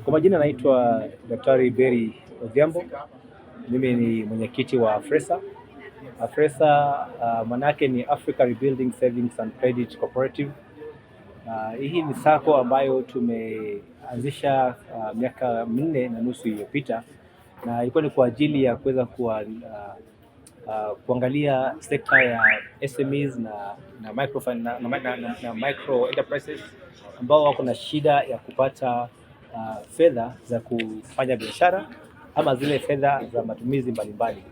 Kwa majina naitwa Daktari Berry Odhiambo. Mimi ni mwenyekiti wa AFRESA. AFRESA manake ni Africa Rebuilding Savings and Credit Cooperative. Hii ni sacco ambayo tumeanzisha miaka 4.5 iliyopita na ilikuwa ni kwa ajili ya kuweza kuangalia sekta ya SMEs na micro enterprises ambao wako na shida ya kupata fedha za kufanya biashara ama zile fedha za matumizi mbalimbali.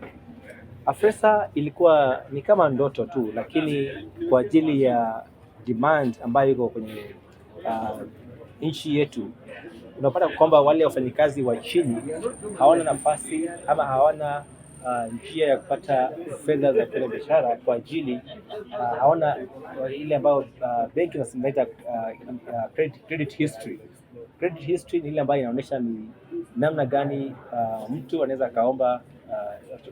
AFRESA ilikuwa ni kama ndoto tu, lakini kwa ajili ya demand ambayo iko kwenye nchi yetu, unapata kwamba wale wafanyikazi wa chini hawana nafasi ama hawana njia ya kupata fedha za kufanya biashara kwa ajili hawana ile ambayo benki zinaita credit history. Credit history ni ile ambayo inaonyesha ni namna gani mtu anaweza akaomba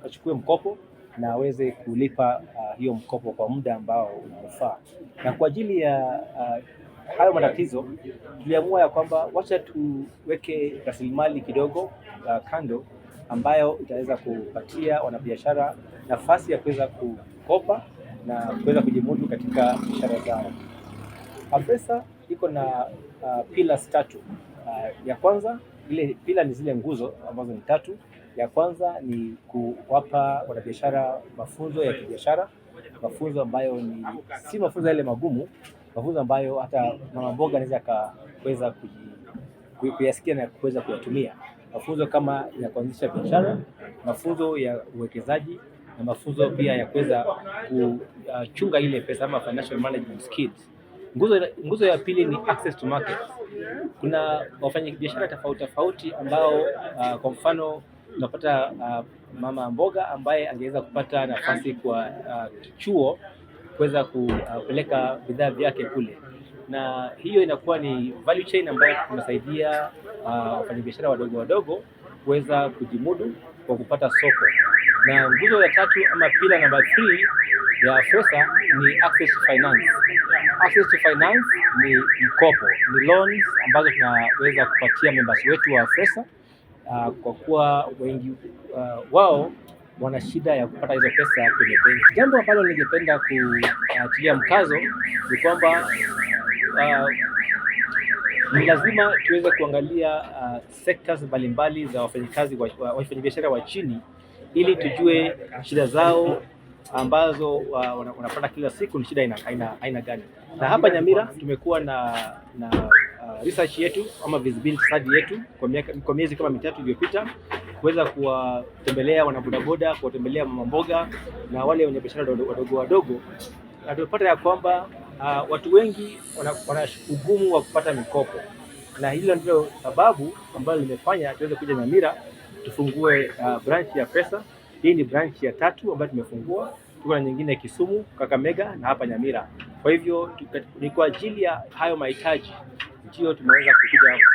achukue mkopo na aweze kulipa hiyo mkopo kwa muda ambao unaofaa. Na kwa ajili ya hayo matatizo tuliamua ya kwamba wacha tuweke rasilimali kidogo kando ambayo itaweza kupatia wanabiashara nafasi ya kuweza kukopa na kuweza kujimudu katika biashara zao. AFRESA iko na pillars tatu. Ya kwanza, ile pillar ni zile nguzo ambazo ni tatu. Ya kwanza ni kuwapa wanabiashara mafunzo ya kibiashara, mafunzo ambayo ni si mafunzo yale magumu, mafunzo ambayo hata mama mboga anaweza akaweza kuyasikia na kuweza kuyatumia. Mafunzo kama ya kuanzisha biashara, mafunzo ya uwekezaji na mafunzo pia ya kuweza kuchunga ile pesa ama financial management skills. Nguzo ya pili ni access to market. Kuna wafanyabiashara tofauti tofauti ambao kwa mfano unapata mama mboga ambaye angeweza kupata nafasi kwa chuo kuweza kupeleka bidhaa vyake kule, na hiyo inakuwa ni value chain ambayo tunasaidia wafanyabiashara wadogo wadogo kuweza kujimudu kwa kupata soko. Na nguzo ya tatu ama pillar number 3 ya AFRESA ni access to finance. Access to finance ni mkopo, ni loans ambazo tunaweza kupatia members wetu wa AFRESA kwa kuwa wengi wao wana shida ya kupata hizo pesa kwenye benki. Jambo ambalo ningependa kutilia mkazo ni kwamba ni lazima tuweze kuangalia sectors mbalimbali za wafanyikazi wafanyabiashara wa chini ili tujue shida zao ambazo wanapata kila siku ni shida aina gani. Na hapa Nyamira tumekuwa na research yetu ama feasibility study yetu kwa miezi kama 3 iliyopita kuweza kuwatembelea wanabodaboda, kuwatembelea mama mboga na wale wenye biashara wadogo wadogo, na tumepata ya kwamba watu wengi wana ugumu wa kupata mikopo, na hilo ndilo sababu ambayo limefanya tuweze kuja Nyamira tufungue branch ya AFRESA. Hii ni branch ya tatu ambayo tumefungua. Tuko na nyingine Kisumu, Kakamega na hapa Nyamira. Kwa hivyo ni kwa ajili ya hayo mahitaji ndio tumeweza kukuja.